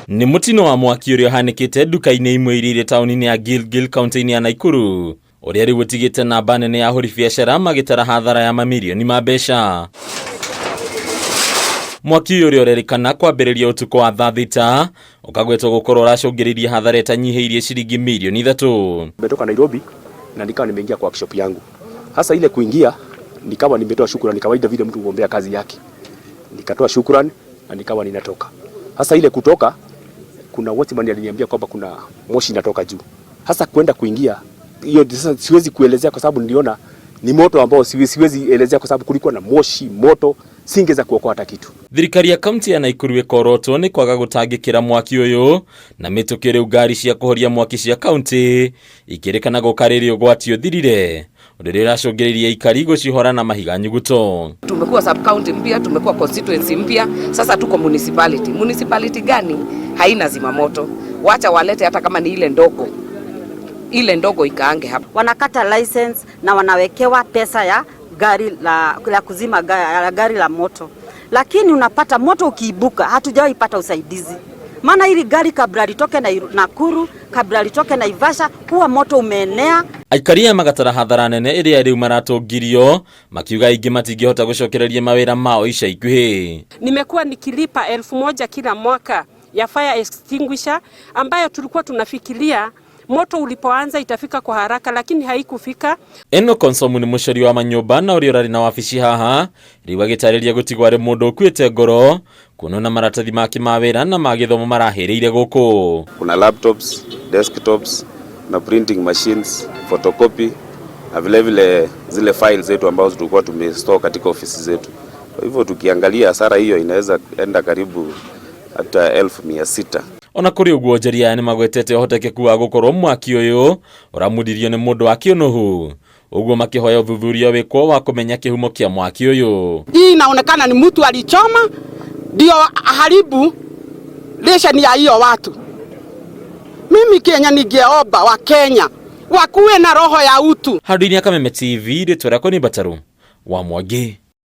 Nĩ mũtino wa mwaki ũrĩa ũhanĩkĩte nduka-inĩ imwe iria irĩ taũni-inĩ ya Gilgil kaunti-inĩ ya Nakuru, ũrĩa rĩu ũtigĩte namba nene ya ahũri biacara magĩtara hathara ya mamirioni ma mbeca. Mwaki ũyũ ũrĩa ũrerĩkana kwambĩrĩria ũtukũ wa thaa 6 ũkagwetwo gũkorwo ũracũngĩrĩirie hathara ĩtanyihĩirie ciringi mirioni 3. Nimetoka Nairobi na nikawa nimeingia kwa workshop yangu. Hasa ile kuingia nikawa nimetoa shukrani, kawaida vile mtu huombea kazi yake. Nikatoa shukrani na nikawa ninatoka. Hasa ile kutoka, kuna watchman aliniambia kwamba kuna moshi inatoka juu. Hasa kwenda kuingia hiyo sasa siwezi kuelezea kwa sababu niliona ni moto ambao siwezi elezea kwa sababu kulikuwa na moshi moto, singeweza kuokoa hata kitu. Thirikari ya kaunti ya Nakuru ĩkorotwo nĩ kwaga gũtangĩkĩra mwaki ũyũ na mĩtũkĩ. Rĩu ngari cia kũhoria mwaki cia kaunti ikĩrĩkana gũka rĩrĩ ũgwati ũthirire, ũndũ ũrĩa ũracũngĩrĩirie aikari gũcihora na mahiga nyuguto. Tumekuwa sub county mpya, tumekuwa constituency mpya, sasa tuko municipality. Municipality gani haina zimamoto? Wacha walete hata kama ni ile ndogo, ile ndogo ikaange hapa. Wanakata license na wanawekewa pesa ya gari la kuzima gari la moto, lakini unapata moto ukiibuka, hatujawahi pata usaidizi. Maana hili gari kabla litoke na Nakuru, kabla litoke Naivasha, huwa moto umeenea. Aikari aya magatara hathara nene ĩrĩa rĩu maratũngirio, makiuga aingĩ matingĩhota gũcokereria mawĩra mao ica ikuhĩ. Nimekuwa nikilipa 1000 kila mwaka ya fire extinguisher ambayo tulikuwa tunafikiria moto ulipoanza itafika kwa haraka, lakini haikufika. Eno Konsomu nĩ mũcori wa manyũmba na ũrĩa ũrarĩ na wabici haha, rĩu agĩtarĩria gũtigwo arĩ mũndũ ũkuĩte ngoro kuona na maratathi make ma wĩra na ma gĩthomo marahĩrĩire gũkũ. Kuna laptops, desktops na printing machines, photocopy na vile vile zile files zetu ambazo tulikuwa tumestore katika ofisi zetu. Kwa hivyo tukiangalia hasara hiyo inaweza enda karibu hata 600,000. Ona kũrĩ ũguo, onjoria aya nĩ magwetete ũhotekeku wa gũkorwo mwaki ũyũ ũramundirio nĩ mũndũ wa kĩũnũhu, ũguo makĩhoya ũthuthuria wĩkwo wa kũmenya kĩhumo kĩa mwaki ũyũ. Hii inaonekana ni mtu alichoma ndio aharibu leseni ya hiyo watu. Mimi Kenya ningeomba wa Kenya wakuwe na roho ya utu. Handũ-inĩ ya Kameme TV, rĩtwa rĩakwa nĩ Mbataru wa Mwangi.